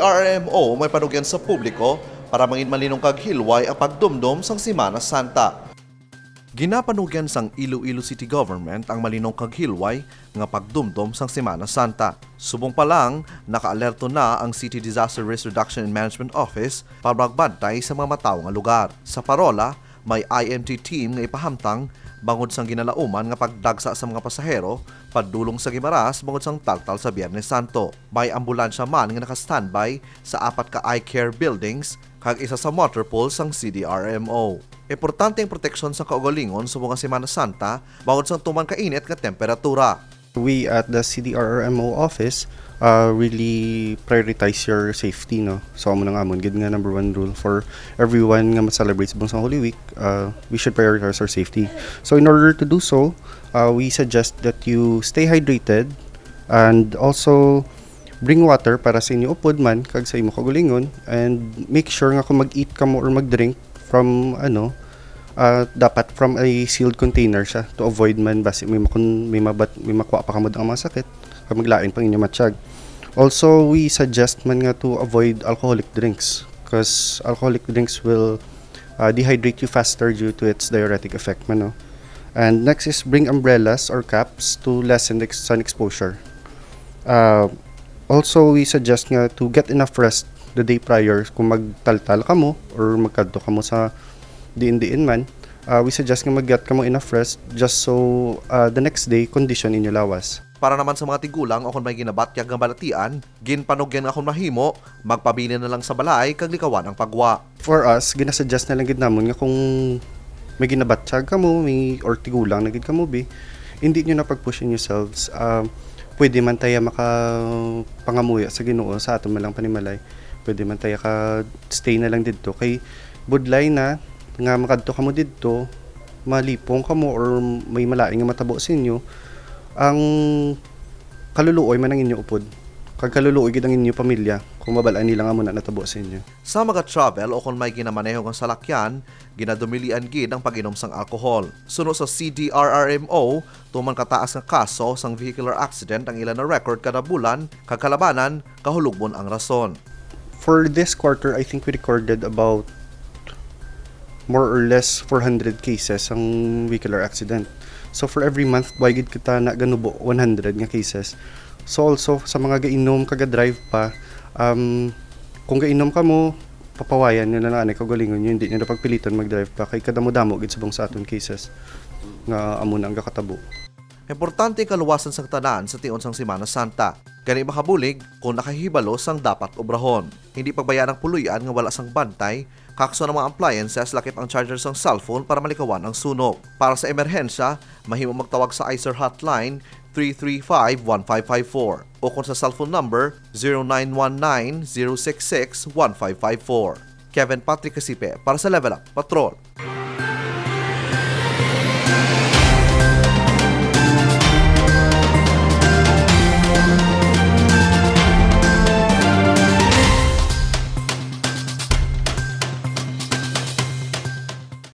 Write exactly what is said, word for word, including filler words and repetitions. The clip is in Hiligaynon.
R M O may panugyan sa publiko para mangin malinong kag hilway ang pagdumdom sang Semana Santa. Ginapanugyan sang Iloilo City Government ang malinong kag hilway nga pagdumdom sang Semana Santa. Subong pa lang, nakaalerto na ang City Disaster Risk Reduction and Management Office para magbantay sa mga matawo nga lugar. Sa parola, may I M T team nga ipahamtang bangod sang ginalauman nga pagdagsa sa mga pasahero padulong sa Guimaras bangod sang taltal sa Biyernes Santo. May ambulansya man nga naka-standby sa apat ka eye care buildings kag isa sa motor pool sang C D R M O. Importante ang proteksyon sa kaugalingon subong nga Semana Santa bangod sang tuman ka init nga temperatura. We at the C D R M O office uh, really prioritize your safety, no? So, amo nang amon gid nga number one rule for everyone nga ma-celebrate subong sa Holy Week. Uh, we should prioritize our safety. So, in order to do so, uh, we suggest that you stay hydrated and also bring water para sa inyo upod man kag sa imo kaugalingon, and make sure nga kung mag-eat kamo or mag-drink from, ano, ah, dapat from a sealed container siya to avoid man basi may makon-, may mabat-, may makuha pa kamo ang mga sakit kag maglain pang inyo matsyag. Also, we suggest man nga to avoid alcoholic drinks, 'cause alcoholic drinks will uh, dehydrate you faster due to its diuretic effect man, no? And next is bring umbrellas or caps to lessen the ex- sun exposure. Uh, also, we suggest nga to get enough rest the day prior kung magtaltal kamo or magkadto kamo sa diin-diin man. Uh, we suggest nga mag-get kamo enough rest just so uh, the next day condition inyo lawas. Para naman sa mga tigulang o kon may ginabatyag nga balatian, ginpanugyan nga kon mahimo, magpabilin na lang sa balay kag likawan ang pagwa. For us, ginasuggest na lang gid namon nga kung may ginabatyag kamo, may or tigulang na gid kamo bi, hindi nyo na pag-push in yourselves. Ah, pwede man taya makapangamuya sa Ginoo sa aton man lang panimalay. Pwede man taya ka stay na lang didto kay budlay na nga makadto kamo didto, malipong kamo or may malain nga matabo sa inyo, ang kaluluoy man ang inyo upod, kag kaluluoy gid ang inyo pamilya kung mabal-an nila nga amo na natabo sa inyo. Sa mga travel o kon may ginamaneho nga salakyan, ginadumilian gid ang pag-inom sang alcohol. Suno sa C D R R M O, tuman ka taas nga kaso sang vehicular accident ang ila na record kada bulan, kag kalabanan, kahulogbon ang rason. For this quarter, I think we recorded about more or less four hundred cases ang vehicular accident. So for every month, buhay gid kita na ganubo one hundred nga cases. So also, sa mga gainom kag drive pa, um, kung gainom kamo, papawayan nyo na lang anay kaugalingon nyo, hindi nyo na pagpiliton mag-drive pa kay kadamo-damo gid subong sa aton cases nga amo na ang gakatabo. Importante ang kaluwasan sang tanan sa tion sang Semana Santa. Gani makabulig kung nakahibalo sang dapat obrahon. Hindi pagbayaan ang puloy-an nga wala sang bantay, kakson ang mga appliances lakip ang charger sang cellphone para malikawan ang sunog. Para sa emerhensya, mahimo magtawag sa ICER hotline three three five one five five four o kon sa cellphone number zero nine one nine zero six six one five five four. Kevin Patrick Casipe para sa Level Up Patrol.